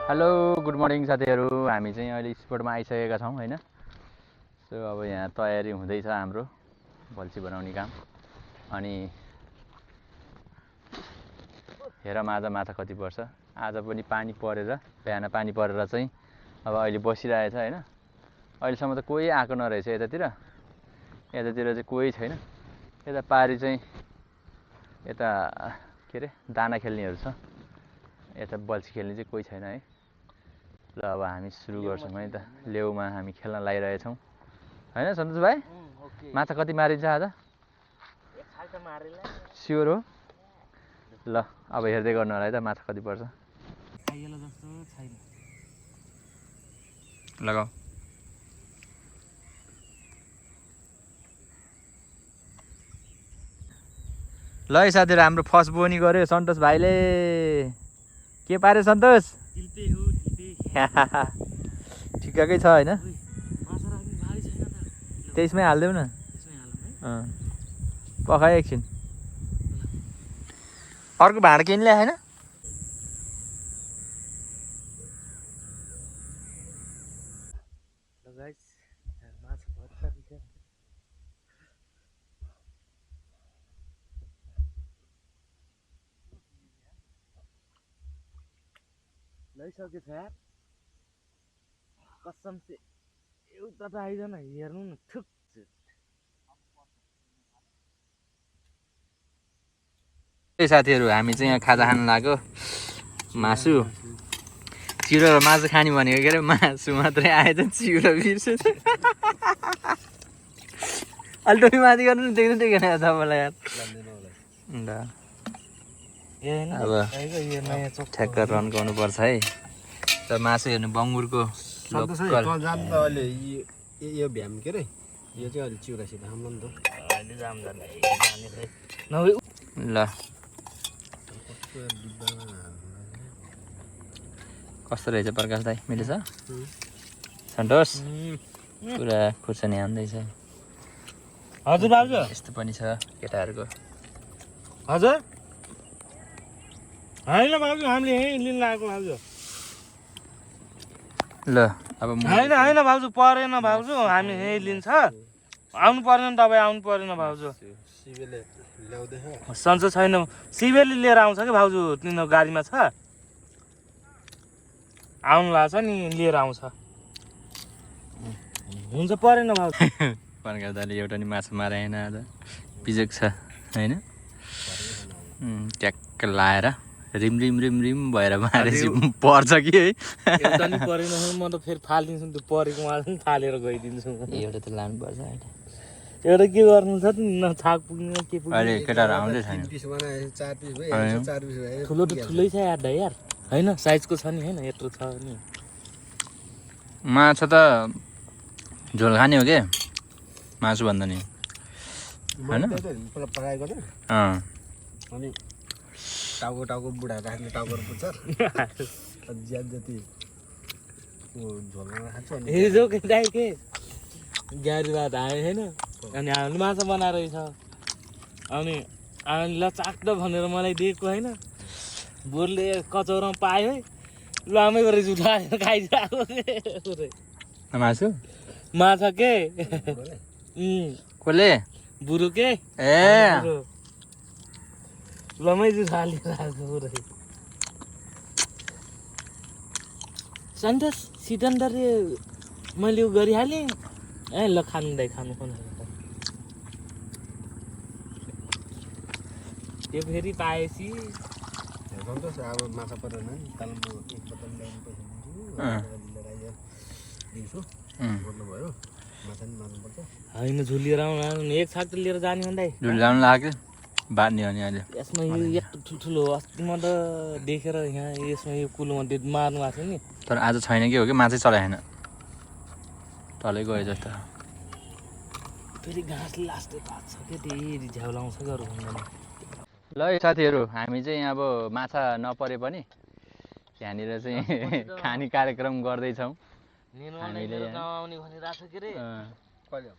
Hello good morning साथीहरू। हामी चाहिँ अहिले स्पोर्टमा आइसकेका छौँ होइन। सो अब यहाँ तयारी हुँदैछ हाम्रो बल्छी बनाउने काम। अनि हेर माछा कति पर्छ। आज पनि पानी परेर बिहान पानी परेर चाहिँ अब अहिले बसिरहेछ होइन। अहिलेसम्म त कोही आएको नरहेछ यतातिर चाहिँ कोही छैन। यता पारी चाहिँ यता के अरे दाना खेल्नेहरू छ, यता बल्छी खेल्ने चाहिँ कोही छैन है। ल अब हामी सुरु गर्छौँ है त। लेउमा हामी खेल्न लागिरहेछौँ होइन सन्तोष भाइ। माछा कति मारिन्छ आज? स्योर हो? ल अब हेर्दै गर्नु होला है त माछा कति पर्छ। लगाऊ ल है साथीहरू। हाम्रो फर्स्ट बोनी गर्यो सन्तोष भाइले। के पार्यो सन्तोष? ठिक्कै छ होइन। त्यसमै हालिदेऊ न। पखायो एकछिन। अर्को भाँडा किन ल्याए होइन? लैसकेछ यार कसम से एउटा त आइजन हेर्नु न। थुक साथीहरू हामी चाहिँ यहाँ खाजा खान लाग्यो। मासु चिउरा र मासु खाने भनेको के अरे मासु मात्रै आएछ, चिउरा बिर्सेछ। अलि टोपी माथि गर्नु नि, देख्नु देखेन तपाईँलाई यार। ल अब ठ्याक्क रन्काउनु पर्छ है। त मासु हेर्नु बङ्गुरको अहिले यो भ्याम के अरे यो चाहिँ अहिले चिउरासित हाम्रो नि त अहिले जाम जाने ल कस्तो रहेछ प्रकाश दाइ? मिलेछ सन्तोष? पुरा खुर्सानी हान्दैछ। हजुर भाउजू, यस्तो पनि छ केटाहरूको। हजुर होइन भाउजू, हामीले यहीँ लिन लागेको भाउजू। ल अब होइन भाउजू, परेन भाउजू, हामी यहीँ लिन्छ। आउनु परेन तपाईँ, आउनु परेन भाउजू। शिवले ल्याउँदैछ सन्चो छैन, शिवेली लिएर आउँछ कि भाउजू, तिनीहरू गाडीमा छ। आउनु लाग्छ नि, लिएर आउँछ। हुन्छ परेन भाउजू। प्रकाश दाइले एउटा नि माछा मारेन आज, बिजोग छ होइन। ट्याक्क लाएर रिम रिम रिम रिम भएर मारेपछि पर्छ कि है। एउटा नि परेन, म त फेरि फालिदिन्छु नि, त्यो परेको माछा पनि फालेर गइदिन्छु। एउटा त लानुपर्छ अहिले। एउटा के गर्नु छ न, छाक पुग्ने के पुग्ने। अहिले केटाहरू आउँदै छैन। 3 पिस बनाए 4 पिस भयो, 4 पिस भयो। ठुलो त ठुलै छ यार दाइ यार, होइन साइजको छ नि, होइन यत्रो छ नि। माछा त झोल खाने हो के मासु भन्दा नि होइन। पकाएको त अनि टाउको बुढा राख्ने टाउको पुच्छर ज्यान जति झोलमा खान्छ। हिजो के दाइ के गाडी बात आयो होइन, अनि हामीले माछा बनाएर रहेछ। अनि ल चाख्द भनेर मलाई दिएको होइन, बोरले कचौरामा पायो है, ल आमै गरेर उठाएर खाइसकेको मासु माछा के कसले? बुढो के ए लमै जुठालेर आएको पुरै। सन्तोष सिटन्डर मैले उ गरिहालेँ। ए ल खानु दाइ, खानु त्यो फेरि पाएपछि सन्तोष अब माछा परेन कालिम्पोङ एक बोतल ल्याउनु पैसा दिन्छु भन्नुभयो। माछा नि मार्नुपर्छ होइन, झुलिएर आउनु एक छाक त लिएर जाने हो दाइ। झुल जानु लाग्यो बाँध्ने हो नि अहिले। यसमा यो यत्रो ठुल्ठुलो अस्ति म त देखेर यहाँ यसमा यो कुलोमा त्यो मार्नु भएको थियो नि। तर आज छैन के हो कि माछै चलाएन, टलै गयो जस्तो। फेरि घाँस लास्टै पात छ क्या, त्यही झ्याउ लाउँछ कि अरू भन्दैन। ल है साथीहरू, हामी चाहिँ अब माछा नपरे पनि यहाँनिर चाहिँ खाने कार्यक्रम गर्दैछौँ। हामीले नआउने भनिरहेको छ के अरे, कहिले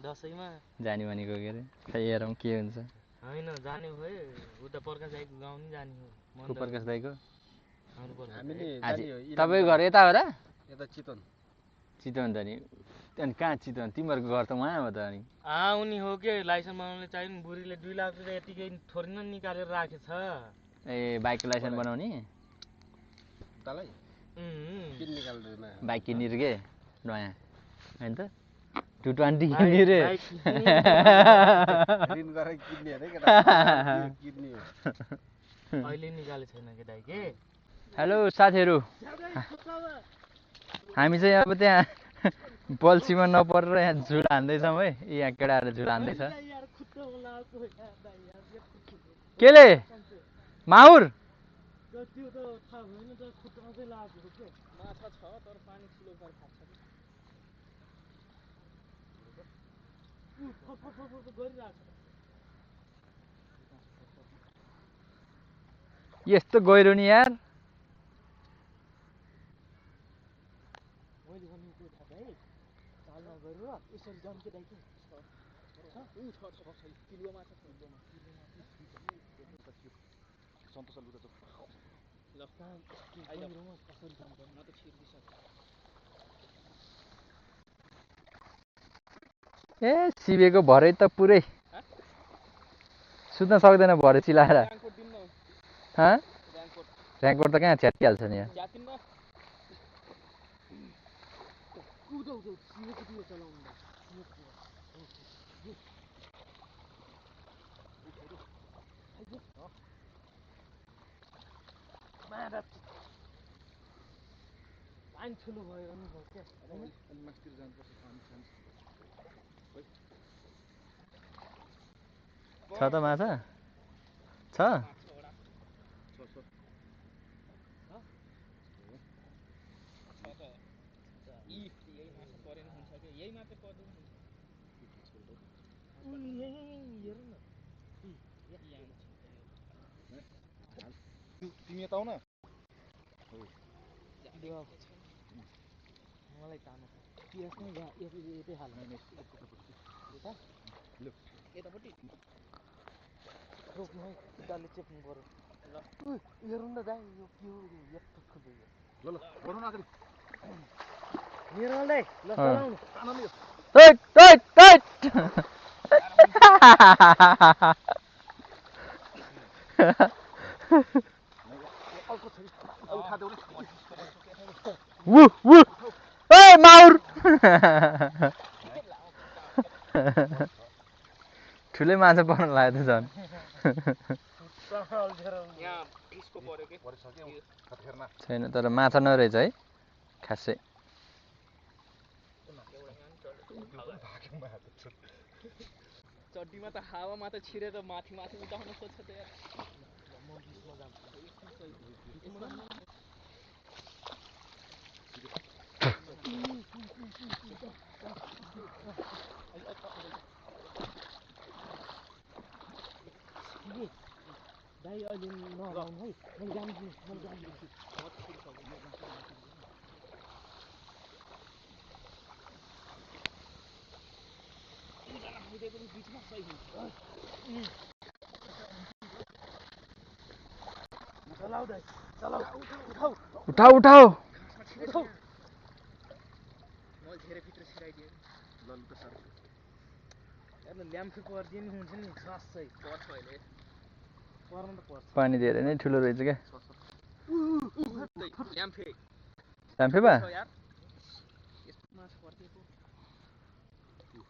दसैँमा जाने भनेको के अरे, खै हेरौँ के हुन्छ। होइन जाने भयो, उता प्रकाश दाइको गाउँ नि जाने हो। को प्रकाश दाइको? आउनु पर्छ हामीले आज जाने हो तपाईँको घर यता हो र यता चितवन चितवन त नि अनि कहाँ चितवन तिमीहरूको घर त उहाँ हो त अनि उनी हो के लाइसेन्स बनाउनले चाहियो नि बुढीले 2 लाख रुपियाँ यतिकै थोरै न निकालेर राखेछ ए बाइकको लाइसेन्स बनाउने तँलाई किन निकाल्दैन बाइक किन्ने रे के नयाँ होइन त 220 किन्ने रे ऋण गरेर किन्ने अरे केटा किन्ने हो अहिले निकाले छैन के दाइ के हेलो साथीहरू हामी चाहिँ अब त्यहाँ बल्छीमा नपरेर यहाँ झुल हान्दैछौँ है यहाँ केटाहरू झुल हान्दैछ केले माउर त्यो त थाहा भएन त खुट्टामा चाहिँ लागेको के माछा छ तर पानी ठुलो भएर खान्छ कि गरिरहेको यस्तो गहिरो नि यार मैले भनेको त्यो थाहा दाइ चाल नगरेर यसरी जाम के दाइ के किलो माछा छ सन्तोष लुगा त ल आइलो कसरी जान्छ म त छिर्दिसक्छु ए सिबेको भरै त पुरै सुत्न सक्दैन भरे चिलाएर ऱ्याङ्कोट त कहाँ छ्याटिहाल्छ नि यहाँ पानी ठुलो भयो नि क्या मास्तिर जानुपर्छ छ त माछा छ यही माछा परेन हुन्छ कि यही मात्रै पर्दैन तिमी यता आउ न मलाई तान्नु यसमै यतै हाल्नु यतापट्टि रोक्नु है खुट्टाले चेप्नु पर्यो ल हेरौँ न दाइ यो के हो यस्तो खुल्दै ल ल बढौँ न अगाडि निरल दाइ ल चलाउनु तान्नु माउर ठुलै माछा पर्न लाग्यो त झन् छैन तर माछा नरहेछ है खासै चड्डीमा त हावामा त छिरेर माथि उठाउन खोज्छ त यार दाइ अहिले नलाउनु है मैले जान्छु बिचमा सही हुन्छ चलाउ दाइ चलाउ उठाऊ मैले धेरै भित्र छिराइदिएँ ल लु त सर हेर्नु ल्याम्फे परिदिए नि हुन्छ नि सस्तै पर्छ अहिले पर्न त पर्छ पानी धेरै नै ठुलो रहेछ क्या ल्याम्फे बा यार यस्तो माछा परिदिएको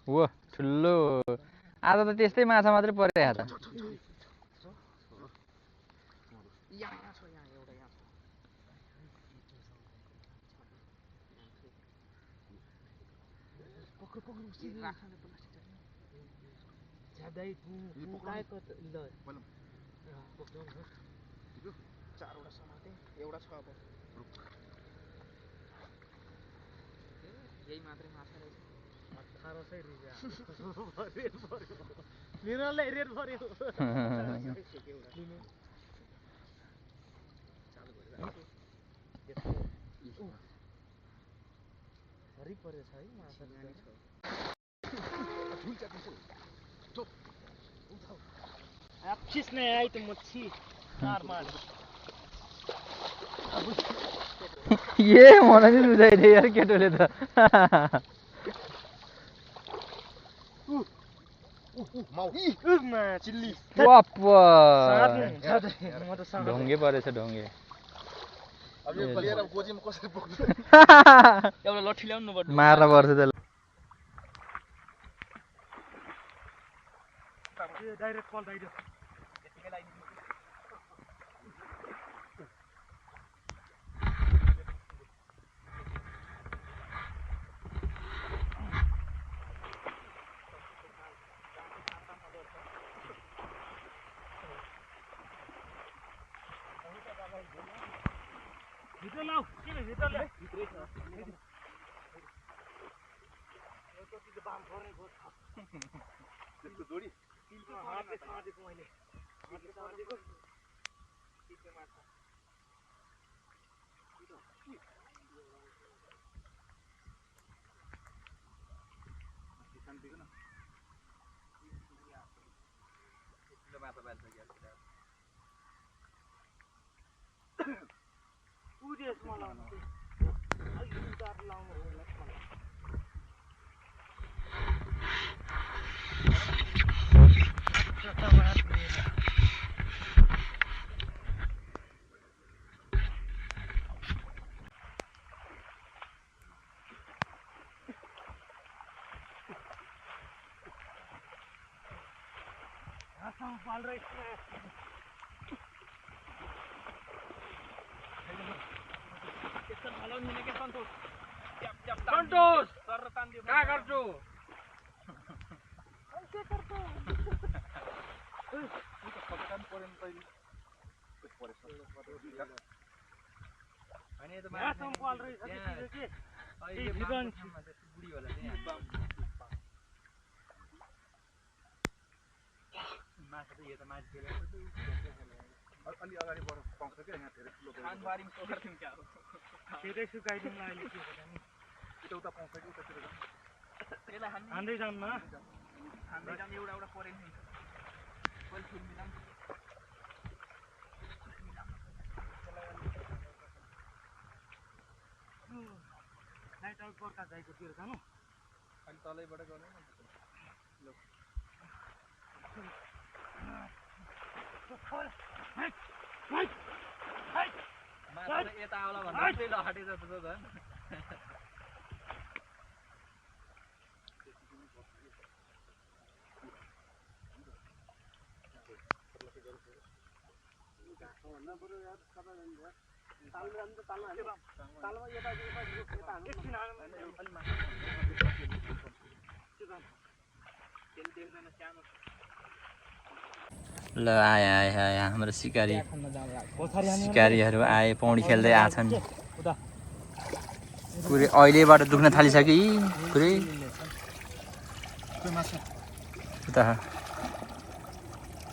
हो ठुलो आज त त्यस्तै माछा मात्रै परेको त यहाँ छ यहाँ एउटा यहाँ छ पक्र राख्ने प्लास्टिक ज्यादै मुकाएको त ल पक्राउ न चारवटा समाते एउटा छ अब यही मात्रै माछा रहेछ 1800 रुपियाँ रेट पर्यो निरलले रेट पर्यो चालु गरिरहेको हरि परेछ है माछा खिच्ने आई त मच्छी मार ए मलाई नि बुझाइदिए यार केटोले त ढुङ्गे परेछ ढुङ्गे मार्न पर्छ त्यसलाई सन्तोष काय गर्छु अलि अगाडि बढ्न पाउँछ क्या यहाँ धेरै ठुलो धेरै सुकाइदिउँ अहिले के हो नि उता पाउँछ कि उतातिर हान्दै जाऊँ न एउटा परेन पर्का जाइकोतिर जानु अनि तलैबाट गर्ने यता आउला भन्दा ल हटे जस्तो छ झन् ल आए आए आए हाम्रो सिकारीहरू आए पौडी खेल्दै आछन् पुरै अहिलेबाट दुख्न थालिसक्यो यी पुरै उता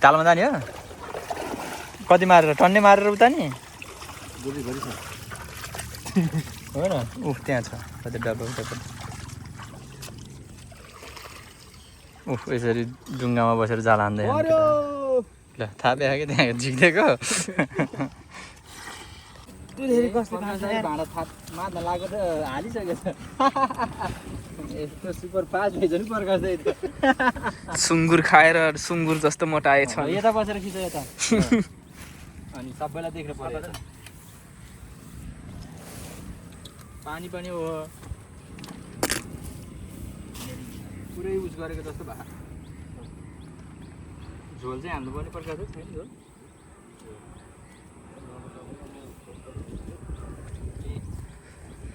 तालमा जाने हो कति मारेर टन्ने मारेर उता नि हो न उफ त्यहाँ छ कति डब्बा उता उफ यसरी डुङ्गामा बसेर जाल हान्दै ल थाहा भ्या कि त्यहाँ झिक्दिएको भाँडा माथि लागेर हालिसकेको छ यस्तो सुपर फास्ट भएछ नि प्रकाश दाइ त सुँगुर खाएर सुँगुर जस्तो मोटाएछ यता बसेर खिच यता अनि सबैलाई देख्न पर्यो पानी पनि हो पुरै युज गरेको जस्तो भयो झोल चाहिँ हाल्नु पर्ने प्रकाश छैन झोल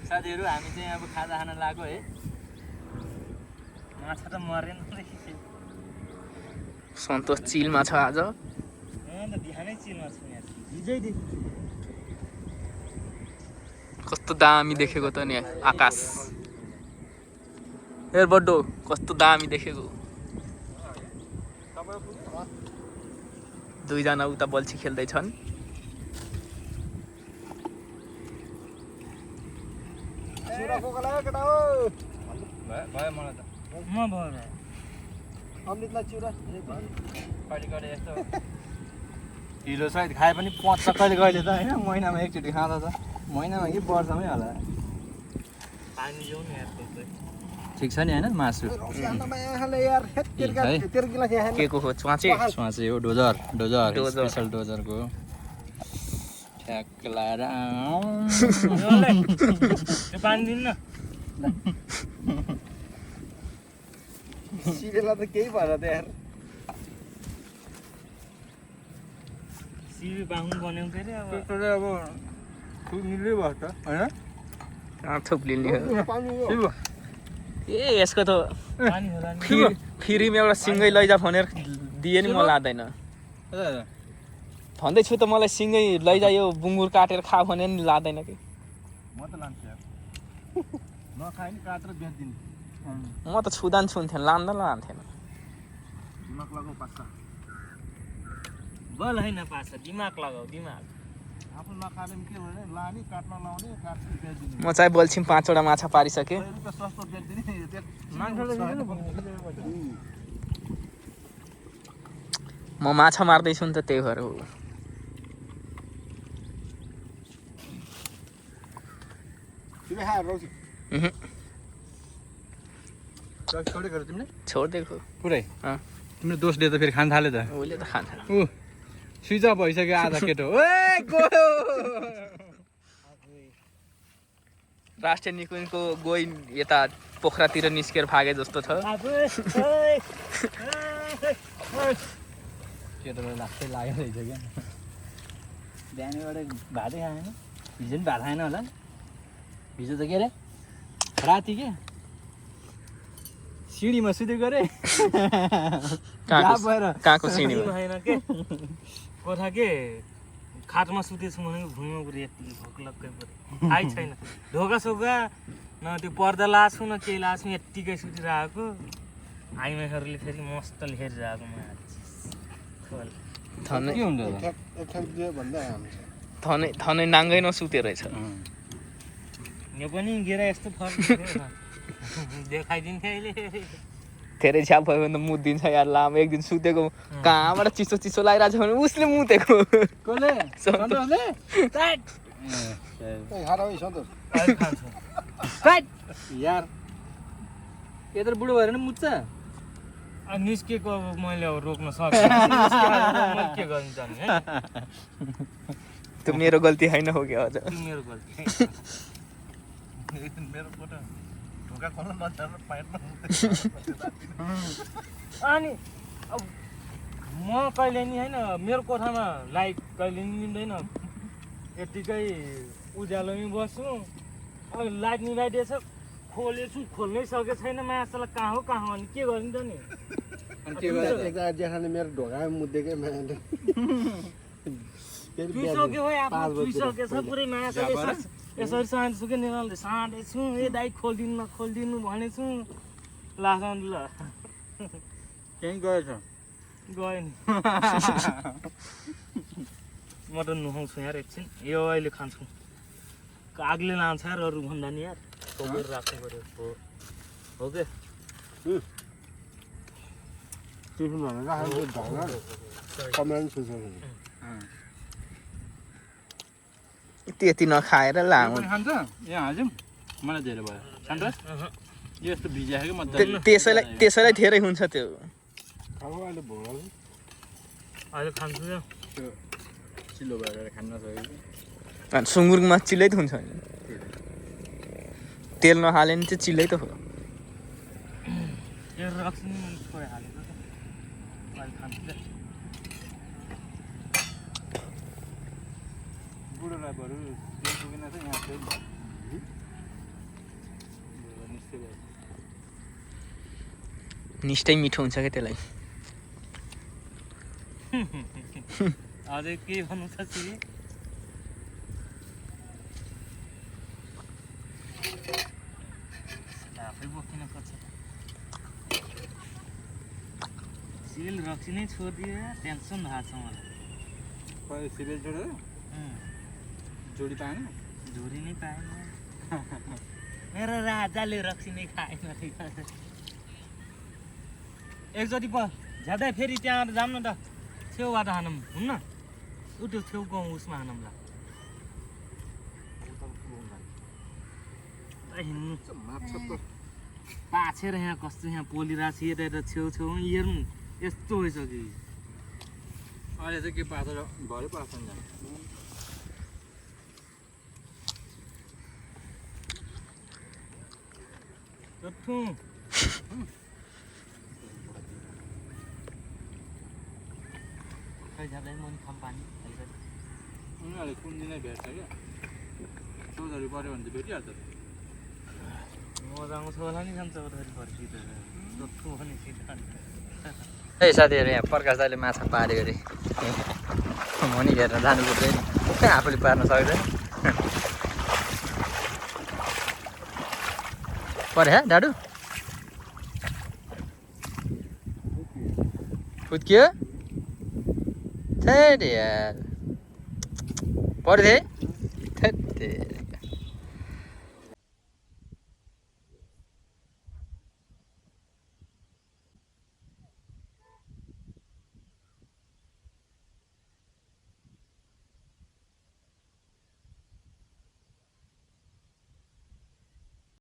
साथीहरू हामी चाहिँ अब खाजा खान लाग्यो है माछा त मरेन सन्तोष चिलमा छ आज बिहानै चिलमा छु यहाँ हिजैदेखि कस्तो दामी देखेको त नि आकाश हेर बड्डो कस्तो दामी देखेको दुईजना उता बल्छी खेल्दैछन् भयो मलाई त म भयो अमृतलाई चिउरा कहिले कहिले यस्तो किलो सहित खाए पनि पच्छ कहिले कहिले त होइन महिनामा एकचोटि खाँदा त महिनामा कि वर्षमै होला पानी जाउँ न यार त्यसलाई ठिक छ नि होइन मासु के को हो च्वाचे चाहिँ हो डोजर डोजर डोजर। स्पेसल डोजरको ठ्याक्क लाएर त्यो पानी दिन्न सिरेला त केही भएर त यार सिबी बाहुन बन्याउ के अरे अब त्यो चाहिँ अब मिल्दै भयो त होइन थुप्लिने हो शिव, ए यसको त पानी होला नि फ्रीमा एउटा सिङ्गै लैजा भनेर दिए नि म लाँदैन भन्दैछु त मलाई सिङ्गै लैजा यो बुङ्गुर काटेर खा भने नि लाँदैन कि म त लान्छु यार नखाए नि काटेर बेच्दिनु म त छुँदा नि छुन्थेँ लाँदा लान्थेन दिमाग लगाउ पास्छ बल होइन पाछ दिमाग लगाऊ दिमाग आफू नखाएर पनि के भने लाने काट्न लाउने काटेर बेच्दिनु म चाहिँ बोल्छिम 5 वटा माछा पारिसकेँ रुपियाँ सस्तो बेच्दिने मान्छेले म माछा मार्दैछु नि त त्यही भएर हो उहुँ, छोडे गर तिमीले छोडिदिएको पुरै अँ। तिमीले दोष दिए त फेरि खान थाल्यो त उसले त खान्छ ऊ स्विच अफ भइसक्यो आधा केटो ओए गयो राष्ट्रिय निकुञ्जको गइ यता पोखरातिर निस्केर भागे जस्तो छ केटोलाई लाग्दै लागेको रहेछ क्या बिहानबाट भातै खाएन हिजो पनि भात खाएन होला हिजो त के अरे राति के सिँढीमा सुतेको अरे कहाँको सिँढीमा होइन के कोठा के खाटमा सुतेछु भनेको भुइँमा पुरै यति भोक लग्गै पऱ्यो आइ छैन ढोका सोका न त्यो पर्दा लाछु न केही लाछु यत्तिकै सुतिरहेको आइमाईहरूले फेरि मस्तले हेरिरहेको खोल धनै के हुन्छ धनै नाङ्गै नसुते रहेछ यो पनि गेरा यस्तो फर्क देखाइदिन्थ्यो अहिले धेरै छ्याप भयो भने त मुदिन्छ यार लामो एक दिन सुतेको कहाँबाट चिसो चिसो लागिरहेको छ भने उसले मुतेको कसले सन्तोषले? अहिले खान्छु यार यत्रो बुढो भएर नि मुच्छ अब निस्केको अब मैले अब रोक्न सकेँ मैले के गर्नु जाने है त्यो मेरो गल्ती होइन हो क्या अझ त्यो मेरो गल्ती मेरो कोठा ढोका खोल्न नजानु पाइँदैन अनि अब म कहिले नि होइन मेरो कोठामा लाइट कहिले नि मिल्दैन यत्तिकै उज्यालोमै बस्छु अब लाइट निभाइदिएछ खोलेछु खोल्नै सकेको छैन माछालाई कहाँ हो अनि के गर्नु त नि अनि के गर्छ एकजना जेठाले मेरो ढोकामा मुद्देकै मायाले चुइसक्यो है आफ्नो चुइसकेछ पुरै माछा यसरी साँड्छु निकाल्दै साँडेछु ए दाइ खोलिदिनु भनेछु लास्ट ल त्यहीँ गएछ गयो नि म त नुहाउँछु यार एकछिन यो अहिले खान्छु आगले लान्छ यार अरू भन्दा नि यार छोपेर राख्नु पऱ्यो हो के टिफिन भनेर राखेको ढोका कमेन्ट सुन्छ त्यति नखाएर लामो खान्छ यहाँ हाल्छौँ मलाई धेरै भयो सन्तोष यो यस्तो भिजाएको म त्यसैलाई धेरै हुन्छ त्यो अब अहिले भोग अहिले खान्छु यो चिल्लो भएर खान नसकेको अनि सुँगुरमा चिल्लै त हुन्छ नि तेल नहाले नि चाहिँ चिल्लै त हो यो रक्सी छोडे हालेको अहिले खान्छु बुढो राईहरू तेल पुगेन चाहिँ यहाँ तेल निष्ठै मिठो हुन्छ क्या त्यसलाई अझै के भन्नु छ कि आफै बोकिन पर्छ सिल रक्सी नै छोडिदियो टेन्सन भएको छ मलाई सिरियल छोडेर जोडी पाएन झुरी नै पाएन मेरो राजाले रक्सी नै खाएन एकचोटि झ्यादै फेरि त्यहाँ जाऊँ न त छेउबाट हानौँ हुन्न ऊ त्यो छेउको उसमा हानौँला हिँड्नु पाछेर यहाँ कस्तो यहाँ पोलिरहेको छ यता छेउछेउ हेर्नु यस्तो भइसक्यो अहिले चाहिँ के पार्छ र भरे पार्छ नि जत्थु खै जाँदै मन खाम पानी उनीहरूले कुन दिनै भेट्छ क्या चौधरी पऱ्यो भने त भेटिहाल्छ मजा आउँछ होला नि खान्छ चौधरी फर्किँदा जत्थु भने ए साथीहरू यहाँ प्रकाश दाइले माछा पार्यो अरे मनी हेर्न जानु पर्दैन आफूले पार्न सक्दैन पऱ्यो है डाडु फुत्कियो यार पऱ्यो थिएँ